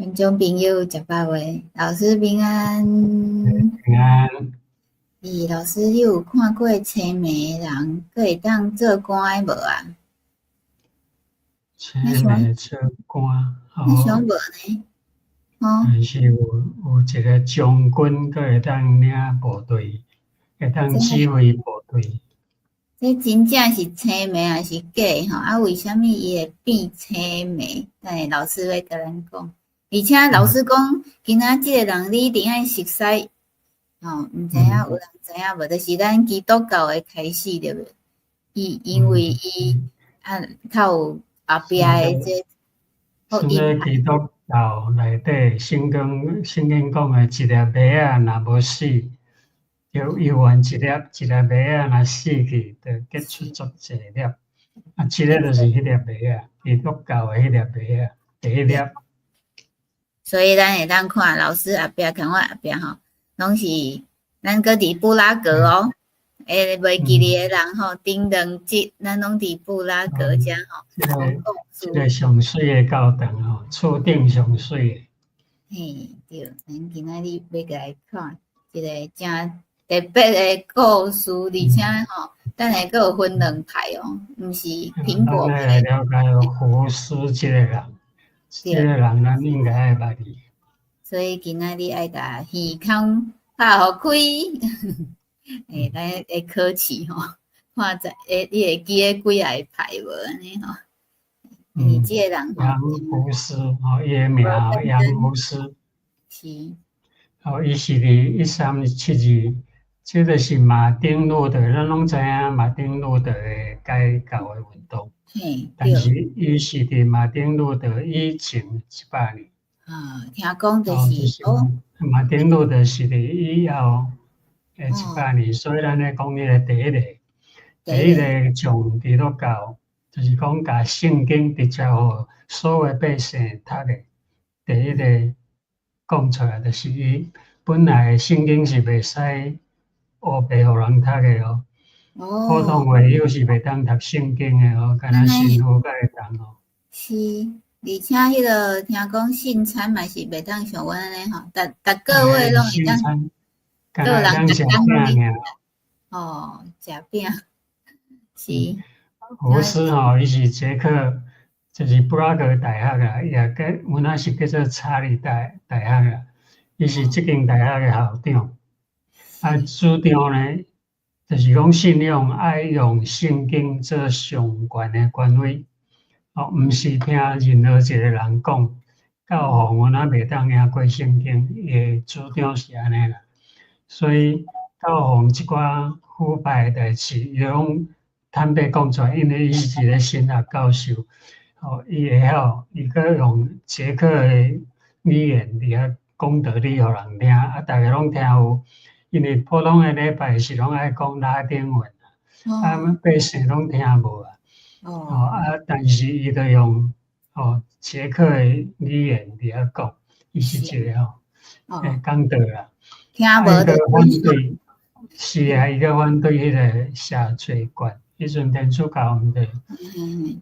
觀眾朋友食飽未？老師平安。平安。咦，老師，你有看過青暝的人，閣會當做官的無啊？青暝做官，你想無呢？哦。但是有一個將軍，閣會當領部隊，會當指揮部隊。這真正是青暝還是假吼？啊，為啥物伊會變青暝？等下老師欲共咱講。而且老師講，今仔這个人你一定愛熟悉，吼，毋知影有人知影無？就是咱基督教的開始對無？伊因為伊啊較有後壁的這福音。基督教內底聖經聖經講的一粒麥仔若無死，就猶原一粒一粒麥仔若死去，就結出足濟粒。啊，這个就是彼粒麥仔，基督教的彼粒麥仔，第一粒。所以咱會當看老師後壁，看我後壁吼，攏是咱閣佇布拉格哦。會袂記得的人吼，頂兩集咱攏佇布拉格遮吼。這個上媠的教堂吼，厝頂上媠的。嘿，對，咱今仔日欲來看一個誠特別的故事，而且吼，等下閣有分兩派哦，毋是蘋果派。咱來了解胡斯這個人，這個人咱應該愛捌伊。所以今仔日愛共耳孔拍予開，欸，咱會考試吼，看在會你會記得幾个派無按呢吼？嗯，這個人楊胡斯吼，伊的名楊胡斯。是。哦，伊是佇1372，這個是馬丁路德，咱攏知影馬丁路德的改教的運動。但是伊是佇馬丁路德以前100年。啊，聽講就是哦。馬丁路德是佇以後的一百年，所以咱咧講彼個第一个，第一个將基督教，就是講共聖經直接予所有百姓讀的，第一個講出來就是伊。本來聖經是袂使烏白予人讀的哦，普通會友是袂當讀聖經的哦，干焦神父才會當哦。是，而且彼个聽講聖餐嘛是袂當像阮按呢吼，逐逐個月攏會當，個人食餅爾。哦，食餅是。胡斯吼，伊是捷克，就是布拉格大學啊，伊也叫，原來是叫做查理大學啊。伊是這間大學的校長。啊，主張呢，就是講信仰愛用聖經做上懸的權威，哦，毋是聽任何一個人講。教皇原來袂當贏過聖經，伊的主張是按呢啦。所以教皇這寡腐敗的代誌，伊攏坦白講出來，因為伊是一個神學教授，哦，伊會曉，伊閣用捷克的語言佇遐講道理予人聽，啊，逐个攏聽有。因為普通的禮拜是攏愛講拉丁文，啊，百姓攏聽無啊。哦，啊，但是伊就用哦捷克的語言佇遐講，伊是一個吼，欸，講道啦。聽無就反對，是啊，伊閣反對彼個赦罪券，彼陣天主教毋對，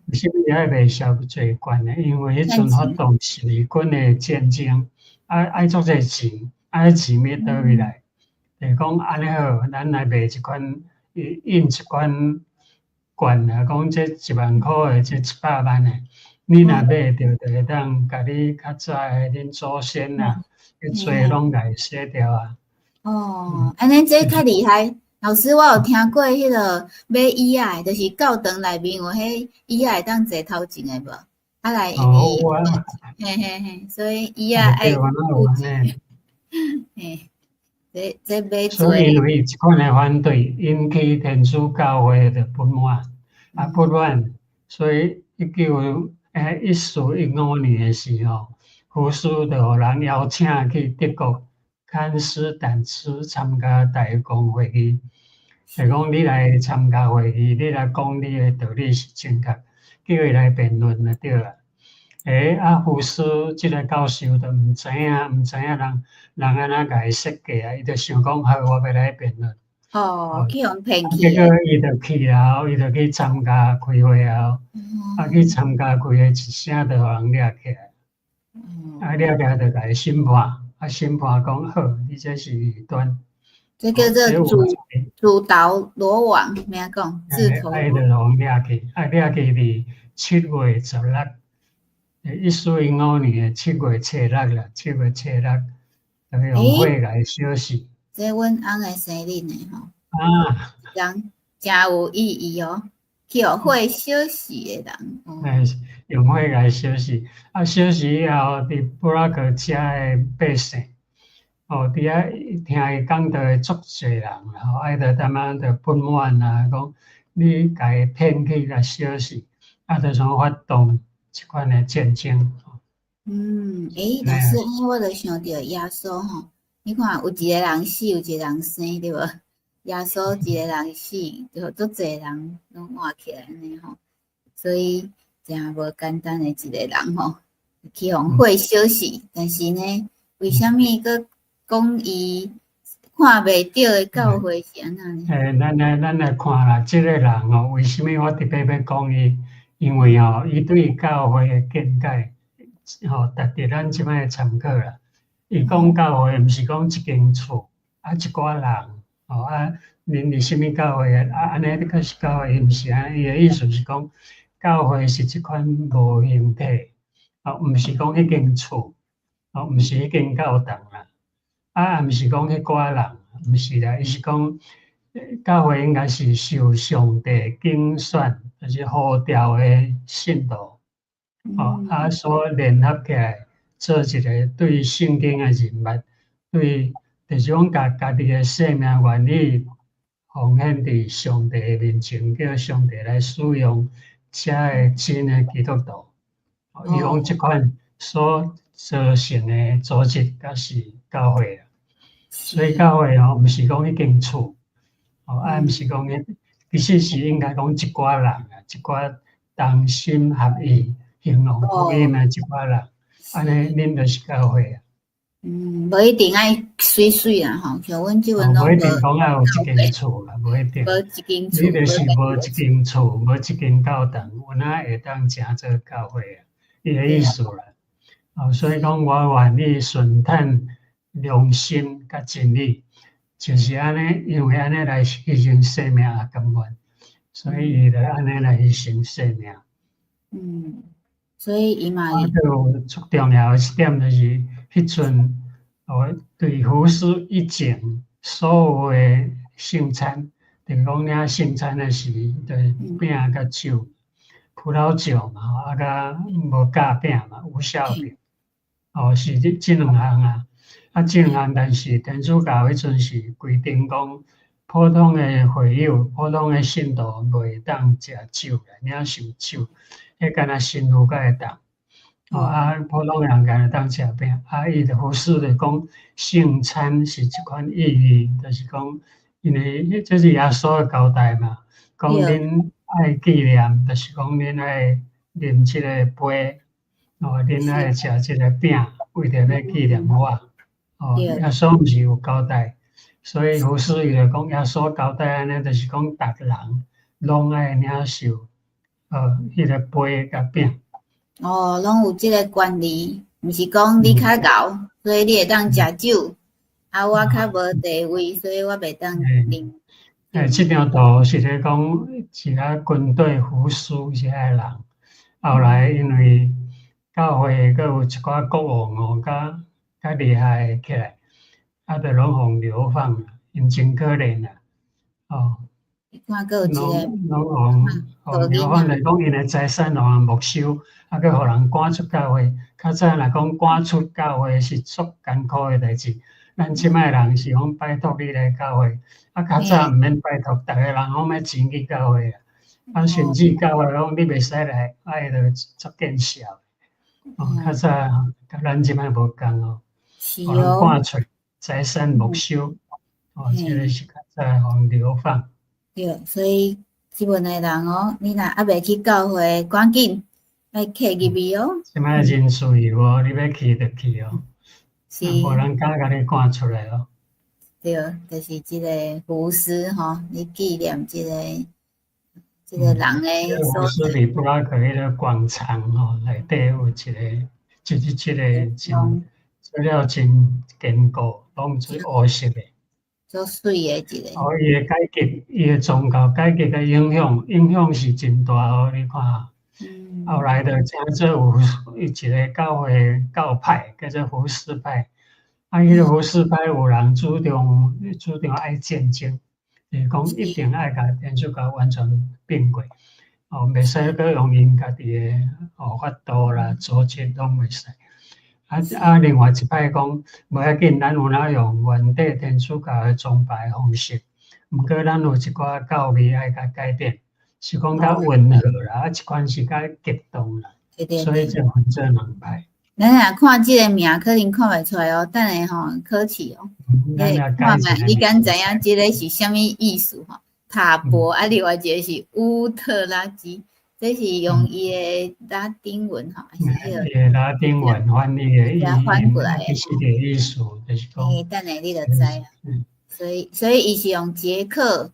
為啥物愛賣赦罪券呢？因為彼陣發動十字軍的戰爭，啊愛足濟錢，啊錢欲佗位來？就講按呢好，咱來賣一款，印一款券啊，講這1萬箍的，這100萬的，你若買著，就會當共你較早的恁祖先啊，彼罪攏共洗掉啊。哦，按呢這較厲害。老師，我有聽過彼个買椅仔的，就是教堂內面有彼椅仔會當坐頭前的無？啊來伊，嘿嘿嘿，所以椅仔愛付錢。嘿，這這買所以因為這款的反對，引起天主教會的不滿，啊不滿，所以1415年的時候，胡斯就予人邀請去德國康斯坦茨參加大公會議，就講你來參加會議，你來講你的道理是正確，叫伊來辯論就對啦。欸，啊，胡斯這个教授就毋知影，毋知影人人按怎共伊設計啊，伊就想講好，我欲來辯論。哦，去予騙去。結果伊就去啊，伊就去參加開會啊，啊去參加開會，一聲就予人掠起來。啊，掠起來就共伊審判，啊，審判講好，你這是異端。這叫做自投羅網，咩講？自投。啊，伊就予掠去，啊，掠去佇7月16，1415年的7月初六啦，7月初六，就用火共伊燒死。這阮翁的生日呢，吼。啊。人誠有意義哦，去予火燒死的人。欸，用火共伊燒死，啊，燒死以後，佇布拉格遮的百姓，哦，佇遐聽伊講道的足濟人，吼，啊，伊就淡仔就不滿啊，講你共伊騙去共燒死，啊，就創發動這款的戰爭。嗯，欸，老師，按呢我就想著耶穌吼，你看有一個人死，有一個人生，對無？耶穌一個人死，就足濟人攏活起來按呢吼，所以誠無簡單的一個人吼，去予火燒死，但是呢，為啥物閣講伊看袂著的教會是按怎呢？欸，咱來看啦，這個人哦，為啥物我特別欲講伊？因為哦，伊對教會的見解，吼，值得咱這擺參考啦。伊講教會毋是講一間厝，啊，一寡人，吼啊，恁佇啥物教會啊？啊，按呢閣是教會，伊毋是按呢，伊的意思是講，教會是這款無形體，哦，毋是講彼間厝，哦，毋是彼間教堂啦，啊，毋是講彼寡人，毋是啦，伊是講，教會應該是受上帝揀選，就是呼召的信徒，哦，啊，所聯合起來做一個對聖經的認捌，對，就是講共家己的生命願意奉獻佇上帝的面前，叫上帝來使用，才會真的基督徒。伊講這款所造成的組織，才是教會啊。所以教會哦，毋是講彼間厝，哦，啊，毋是講彼，其實是應該講一寡人啊，一寡同心合意興旺福音的一寡人，按呢恁就是教會啊。嗯，無一定愛媠媠啦吼，像阮這陣攏無一定講愛有一間厝啦，無一定。無一間厝。你就是無一間厝，無一間教堂，有哪會當成做教會啊？伊的意思啦。哦，所以講我願意順趁良心佮真理，就是按呢，因為按呢來犧牲生命也甘願，所以伊就按呢來犧牲生命。嗯，所以伊嘛。啊，閣有足重要的一點就是，彼陣哦，對胡斯以前所有的聖餐，就是講領聖餐的時，就是餅佮酒，葡萄酒嘛，啊，佮無酵餅嘛，無酵餅，哦，是這兩項啊。啊，這兩項，但是天主教彼陣是規定講，普通的會友、普通的信徒袂當食酒來領受酒，彼敢若神父才會當。哦，啊，普通人敢若當食餅，啊，伊就胡斯就講聖餐是這款意義，就是講，因為這是耶穌的交代嘛，講恁愛紀念，就是講恁愛啉這個杯，哦，恁愛食這個餅，為著欲紀念我。哦，耶穌毋是有交代，所以胡斯伊就講耶穌交代按呢，就是講逐人攏愛領受，彼個杯佮餅。哦，攏有這個權利，毋是講你較𠢕，所以你會當食酒，啊，我較無地位，所以我袂當啉。欸，這張圖是咧講一個軍隊胡斯這個人，後來因為教會閣有一寡國王哦，較較厲害起來，啊，就攏予流放，𪜶真可憐啊，哦。你看，閣有一個，攏予流放來講，𪜶的財產予人沒收，啊，閣予人趕出教會。較早若講趕出教會是足艱苦的代誌，咱這擺人是講拜託你來教會，啊，較早毋免拜託，逐个人攏欲錢去教會啊，啊，甚至教會講你袂使來，啊，伊就足見笑。哦，較早佮咱這擺無仝哦，予人趕出，財產沒收，哦，這個是較早予流放。對，所以這陣的人哦，你若猶未去教會，趕緊愛客入去哦。這擺真自由哦，你欲去就去哦，是，無人敢共你趕出來哦。對，就是這個胡斯吼，你紀念這個人的。胡斯佇布拉格彼個廣場吼，內底有一個這個真做了真堅固，攏做烏色的。足媠的一個。哦，伊的改革，伊的宗教改革的影響是真大哦，你看。後來就成做有一個教會教派，叫做胡斯派。啊，彼個胡斯派有人主張愛戰爭，就是講一定愛共天主教完全變過，哦，袂使閣用𪜶家己的哦法度啦、組織攏袂使。啊，另外一派講無要緊，咱有哪用原底天主教的崇拜方式，毋過咱有一寡教義愛共改變，是講較溫和啦，啊，一款是較激動啦，所以就分做兩派。咱若看這個名，可能看袂出來哦。等下吼考試哦，你看覓，你敢知影這個是啥物意思吼？塔博啊，另外一個是烏特拉基，這是用伊的拉丁文吼，還是彼個？伊的拉丁文翻譯的意翻過來的，其實的意思就是講。等下你就知啦。所以伊是用捷克吼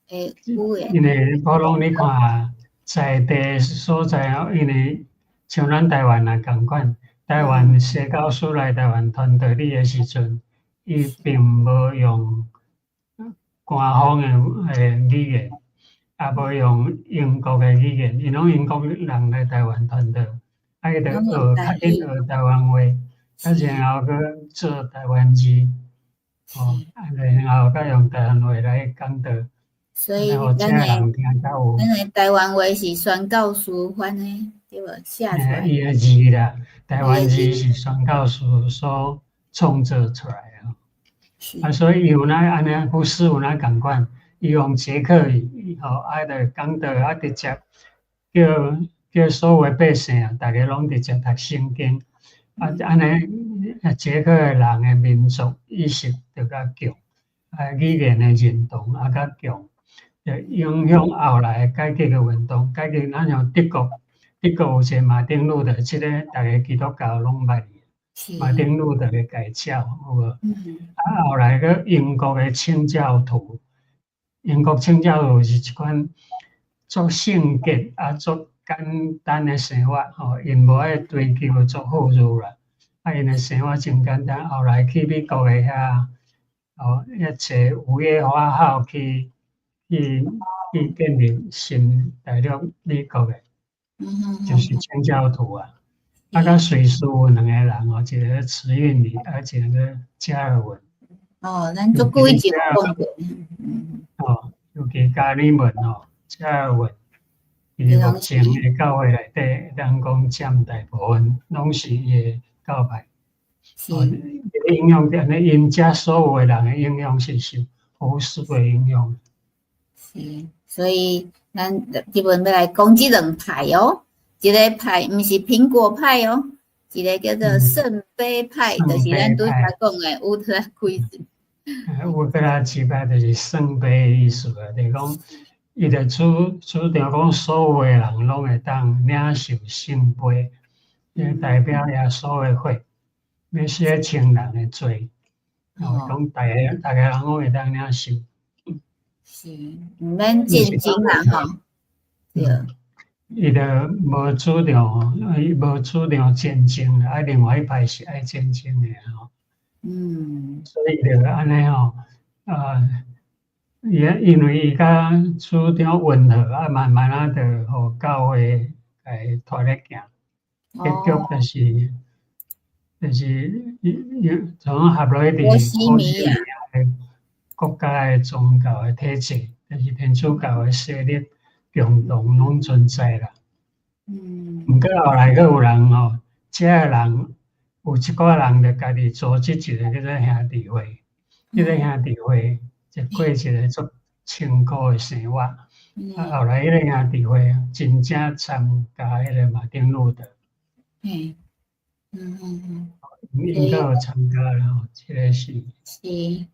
的語言。因為普通你看在地所在哦，因為像咱台灣也仝款，台灣宣教師來台灣傳道理的時陣，伊並無用官方的語言，也無用英國的語言，𪜶攏英國人來台灣傳道，啊，伊就學較緊學台灣話，啊，然後閣做台灣字，哦，啊，然後閣用台灣話來講道。所以咱的台灣話是宣教師翻的，對無？寫出來。伊的字啦，台灣字是宣教師所創造出來的。啊，所以伊有哪按呢，胡斯有哪仝款，伊用捷克語，吼，啊，就講道啊，直接叫所有百姓啊，逐个攏直接讀聖經，啊，按呢，捷克的人的民族意識就較強，啊，語言的認同也較強。就影響後來改革的運動，改革咱像德國，德國有一個馬丁路德，這个逐个基督教攏捌伊，馬丁路德的改教有無？啊，後來閣英國的清教徒，英國清教徒是一款足聖潔啊，足簡單的生活吼，𪜶無愛追求足富裕啦，啊，𪜶的生活真簡單。後來去美國的遐，哦，一坐五月花號去建立新大陸美國的，就是清教徒啊。啊，佮瑞士有兩个人哦，一个慈運理，啊，一个加爾文。哦，咱足久以前講過。哦，尤其加爾文哦，加爾文，伊目前的教會內底，咱講佔大部分攏是伊的教派。哦，影響按呢，𪜶遮所有的人的影響是受胡斯的影響。是，所以咱這本欲來講這兩派哦，一个派毋是蘋果派哦，一个叫做聖杯派，就是咱拄才講的烏特拉基字。烏特拉基派就是聖杯的意思啊，就是講伊就主張講所有的人攏會當領受聖杯，代表耶穌的血，欲洗清人的罪，哦，講逐个人攏會當領受。是，毋免戰爭啦，吼，對。伊就無主張，伊無主張戰爭，啊，另外一派是愛戰爭的吼。所以就按呢吼，啊，伊因為伊較主張溫和，啊，慢慢仔就予教會來拖咧行，結局就是從合落去佇波西米亞的國家的宗教的體制，就是天主教的勢力共同攏存在啦。毋過後來閣有人吼，這个人有一寡人就家己組織一個叫做兄弟會，這個兄弟會就過一個足清苦的生活。啊，後來彼個兄弟會真正參加彼個馬丁路德。𪜶閣有參加啦吼，這個是。是。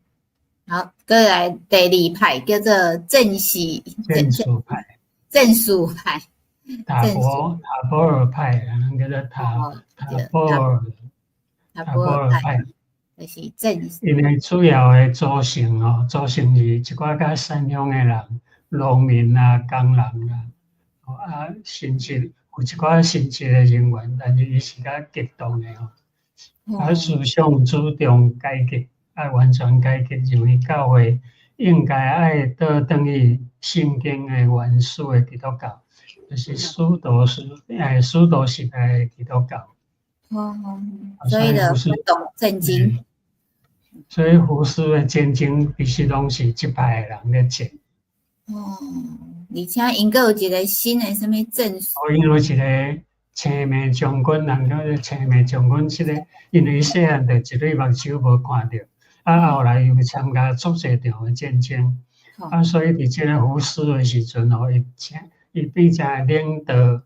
好，過來第二派叫做正士正士派。正士派。塔博爾派，咱叫做塔博爾塔博爾派，就是正。因為主要的組成哦，組成是一寡較善良的人，農民啊、工人啊，啊，甚至有一寡神职的人員，但是伊是較激動的吼。啊，思想主張改革，愛完全改革，認為教會應該愛倒轉去聖經的原始的基督教，就是使徒時代的基督教。哦，所以就不懂聖經。所以胡斯的戰爭其實攏是這派的人咧戰。哦，而且𪜶閣有一個新的啥物戰術？哦，𪜶有一個青眉將軍，人叫做青眉將軍，這個因為細漢就一對目睭無看著，啊後來又參加足濟場的戰爭，啊所以佇這個胡斯的時陣吼，伊請伊變成領導，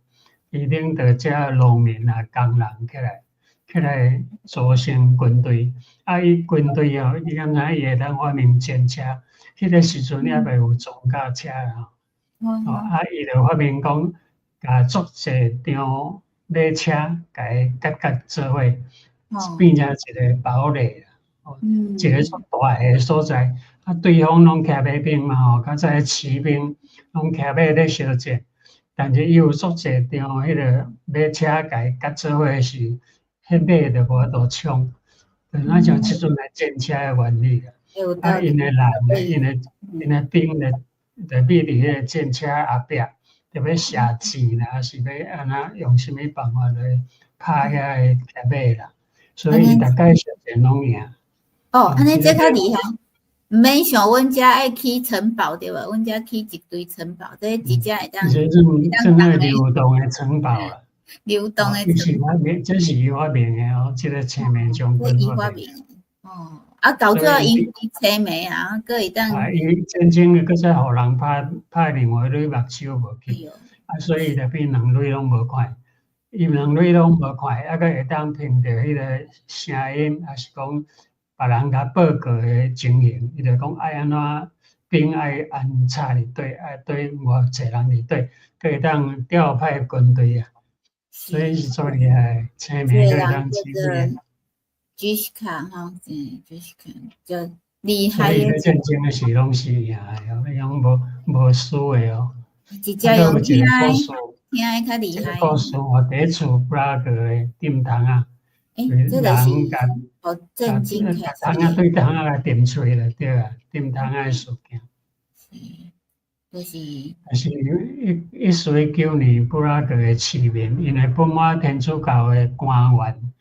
伊領導這農民啊工人起來組成軍隊，啊伊軍隊哦，你敢知影伊會當發明戰車？彼個時陣猶未有裝甲車啊，哦啊伊就發明講，共足濟張馬車共伊結結做伙，變成一個堡壘啦，一個足大个所在，啊對方攏騎馬兵嘛吼，較早騎兵攏騎馬咧相戰，但是伊有足濟張彼個馬車共伊結做伙時，彼馬就無法度衝，就若像這陣的戰車的原理啦。啊，𪜶的人，𪜶的兵咧，就覕佇彼個戰車後壁，就欲射箭啦，抑是欲按怎用啥物辦法來拍遐个騎馬啦。所以逐擺相戰攏贏。哦，按呢這較厲害，毋免像阮遮愛起城堡對無？阮遮起一堆城堡，這直接會當。這種種流動的城堡啦。流動的城堡。這是伊發明的哦，這個青眉將軍發明。哦，啊，到最後𪜶青眉啊，閣會當。啊，伊戰爭的閣再予人拍拍另外一對目睭無去，啊，所以就變兩蕊攏無看。伊兩蕊攏無看，啊，閣會當憑著彼個聲音，抑是講別人共報告的情形，伊就講愛按怎兵愛安插佇佗，愛佗偌濟人佇佗，閣會當調派軍隊啊。所以是足厲害，青眉閣會當指揮。 Žižka 吼，嗯，Žižka 就厲害。所以戰爭的時攏是贏的哦，伊攏無輸的哦。直接用聽聽的較厲害。故事哦，佇厝布拉格的釘窗仔，欸，這個是哦，震驚共窗仔對窗仔來釘喙了，對啊，釘窗仔的事件。是，就是。就是1419年布拉格的市民，因為不滿天主教的官員，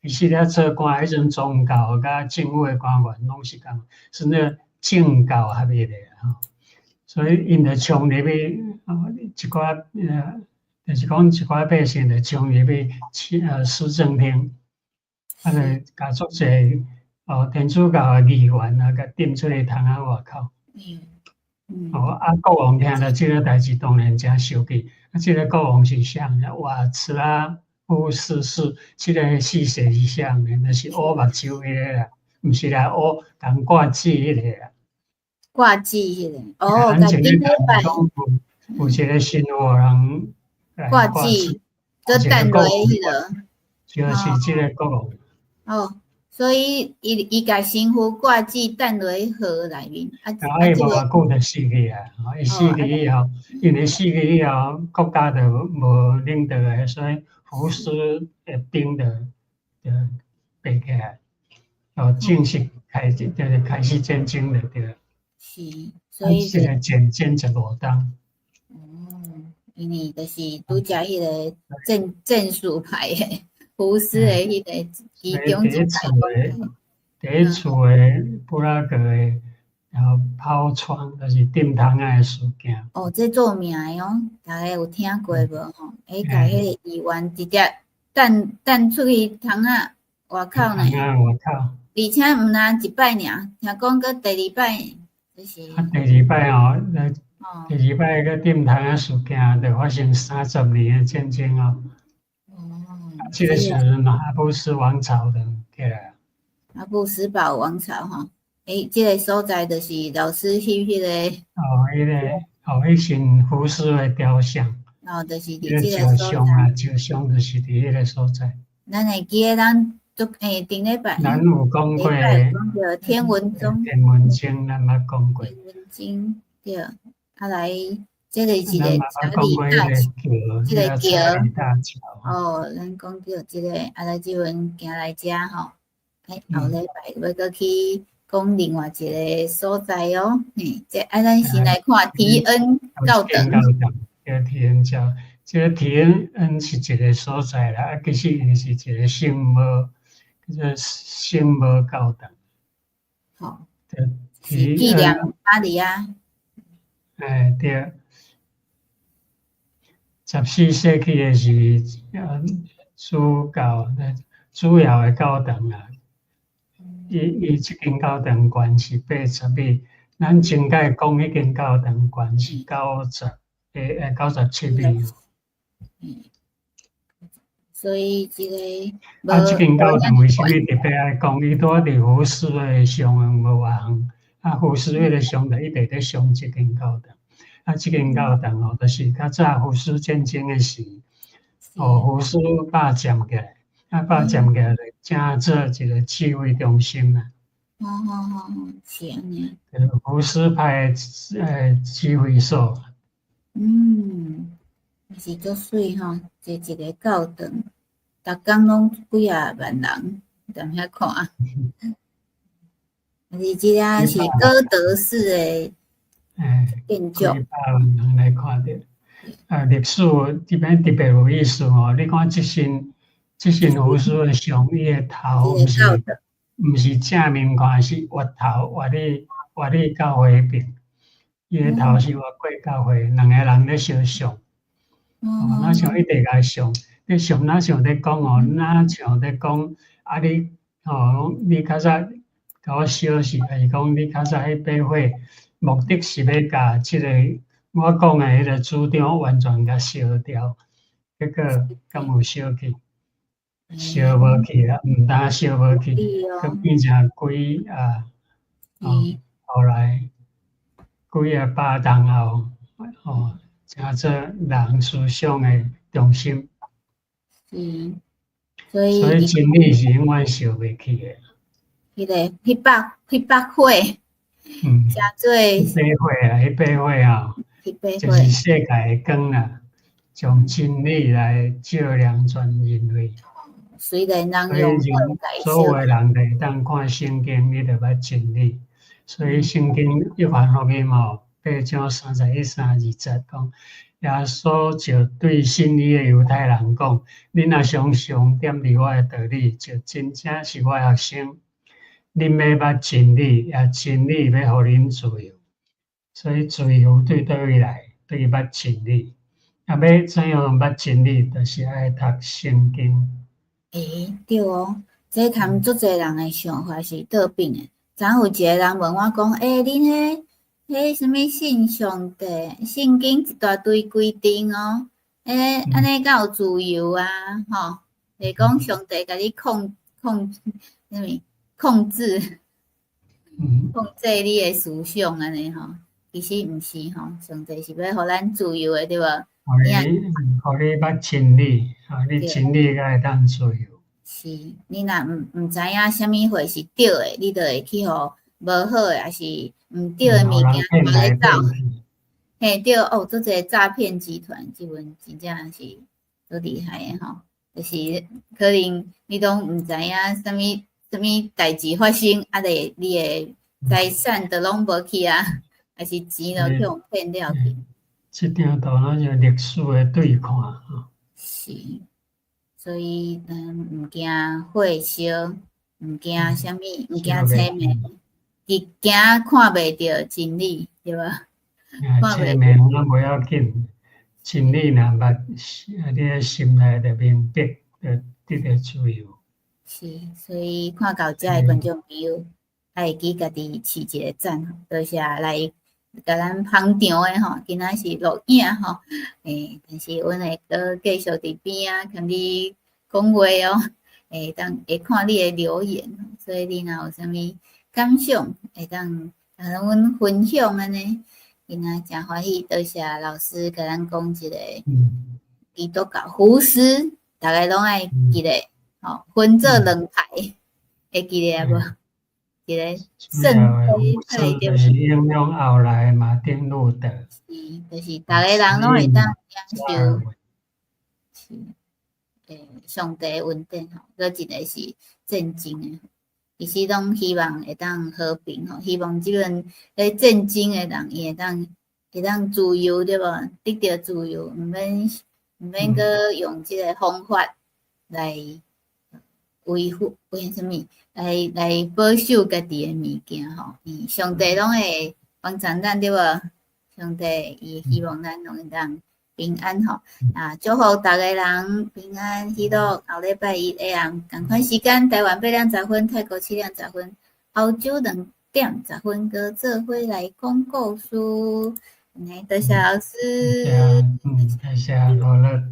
其實咧做官彼陣宗教佮政府的官員攏是仝，是那個政教合一的吼，所以𪜶就衝入去，一寡就是講一寡百姓就衝入去市政廳，啊，就共足濟哦天主教的議員啊，共釘出去窗仔外口。哦，啊，國王聽著這個代誌，當然誠生氣。啊，這個國王是啥？瓦茨拉夫四世，這個四世是啥呢？就是烏目睭彼個啦，毋是啦，烏共掛痔彼個啦。掛痔彼個，哦，共頂禮拜有一個新婦人掛痔，閣等落彼個，就是這個國王。哦，所以伊共新婦掛痔擲落河內面，啊，啊，伊無偌久就死去啊！伊死去以後，因為死去以後，國家就無領導的，所以胡斯的兵就爬起來，哦，正式開始就是開始戰爭就對。是，所以這個戰爭15冬。哦，因為就是拄才彼個戰術派的。胡斯的彼個其中一個。佇厝的布拉格的，然後拋窗就是釘窗仔的事件。哦，這著名的哦，大家有聽過無吼？欸，共彼個議員直接擲擲出去窗仔外口呢。窗仔外口。而且毋但一擺爾，聽講閣第二擺，就是。啊，第二擺哦，第二擺閣釘窗仔事件，就發生30年的戰爭哦。這個時陣哈布斯王朝就起來。哈布斯堡王朝吼，欸，這個所在就是老師翕彼個。哦，彼個哦，彼神胡斯的雕像。哦，就是佇這個所在。雕像啊，雕像就是佇彼個所在。咱會記得咱昨欸頂禮拜。咱有講過。講著天文鐘。天文鐘，咱捌講過。天文鐘對，啊來這個是一個查理大橋，這個橋，哦，咱講著這個，啊，來這陣行來遮吼，欸，後禮拜欲閣去講另外一個所在哦，嘿，這啊，咱先來看提恩教堂。叫提恩教，這個提恩是一個所在啦，啊，其實伊是一個聖母，叫做聖母教堂。好，是紀念瑪利亞。欸，對。14世紀的時，主教，主要的教堂啊，伊這間教堂懸是80米，咱前擺講彼間教堂懸是97米。所以這個，啊，這間教堂為啥物特別愛講？伊拄仔佇胡斯的上無偌遠，啊，胡斯彼個上就一直咧上這間教堂。啊，這間教堂哦，就是較早胡斯戰爭的時，哦，胡斯霸佔起來，啊，霸佔起來就正做一個指揮中心啊。哦哦哦，是按呢。胡斯派指揮所。嗯，是足媠吼，這一個教堂，逐工攏幾仔萬人踮遐看。啊是這個是哥德式的建築。幾百萬人來看著。啊，歷史這邊特別有意思哦。你看這身胡斯的像，伊的頭毋是正面看，是越頭越佇教會彼邊。伊的頭是越過教會，兩个人咧相像。哦，若像一直共像，咧像若像咧講哦，若像咧講啊你吼，你較早共我燒死，還是講你較早去爬火，目的是欲共這个我講的彼个主張完全共燒掉，結果敢有燒去？燒無去啊，毋但燒無去，閣變成幾啊，哦，後來幾仔百年後，哦，成做人思想的中心。所以所以真理是永遠燒袂去的。彼个彼百火，成做彼把火啊，彼把火啊，就是世界的光啊，將真理來照亮全人類。雖然人用所有的人就會當看聖經，你就捌真理。所以聖經約翰福音吼，8章31、32節講，耶穌就對信伊的猶太人講：恁若常常踮佇我的道裡，就真正是我的學生。恁欲捌真理，也真理欲予恁自由。所以自由對佗位來？對捌真理。啊，欲怎樣捌真理？就是愛讀聖經。欸，對哦，這含足濟人的想法是倒反的。昨有一個人問我講：欸，恁彼啥物信上帝、聖經一大堆規定哦，欸，按呢敢有自由啊？吼，會講上帝共你控啥物控制，控制你的思想按呢吼？其實毋是吼，上帝是欲予咱自由的，對無？予你捌真理，予你真理才會當自由。是，你若毋知影啥物貨是對的，你就會去予無好的，抑是毋對的物件拖咧走。嘿，對哦，足濟詐騙集團，這陣真正是足厲害的吼。就是可能你攏毋知影啥物啥物代誌發生，啊，就你的財產都攏無去啊，抑是錢都去予騙了去。這張圖咱就歷史的對看吼。是。所以，毋驚火燒，毋驚啥物，毋驚青盲，只驚看袂著真理，對無？青盲咱無要緊，真理若捌，你的心內就明白，就得著自由。是，所以看到遮的觀眾朋友，愛會記家己飼一个讚，多謝來共咱捧場的吼，今仔是錄影吼，欸，但是阮會閣繼續佇邊仔共你講話哦，會當會看你的留言，所以你若有啥物感想，會當共阮分享按呢，今仔誠歡喜，多謝老師共咱講一个基督教胡斯，逐个攏愛記得，吼，分做兩派，會記得無？一个聖杯派對。就是應用後來馬丁路德。是，就是逐個人攏會當領受，是，上帝恩典吼，閣一個是戰爭的，其實攏希望會當和平吼，希望這陣咧戰爭的人，伊會當自由對無？得著自由，毋免閣用這個方法來維護，為啥物？來保守家己的物件吼。上帝攏會幫助咱對無？上帝伊希望咱攏會當平安吼。啊，祝福逐个人平安喜樂。後禮拜一下暗仝款時間，台灣8點10分，泰國7點10分，歐洲2點10分，閣做伙來講故事。多謝老師。嗯，多謝羅樂。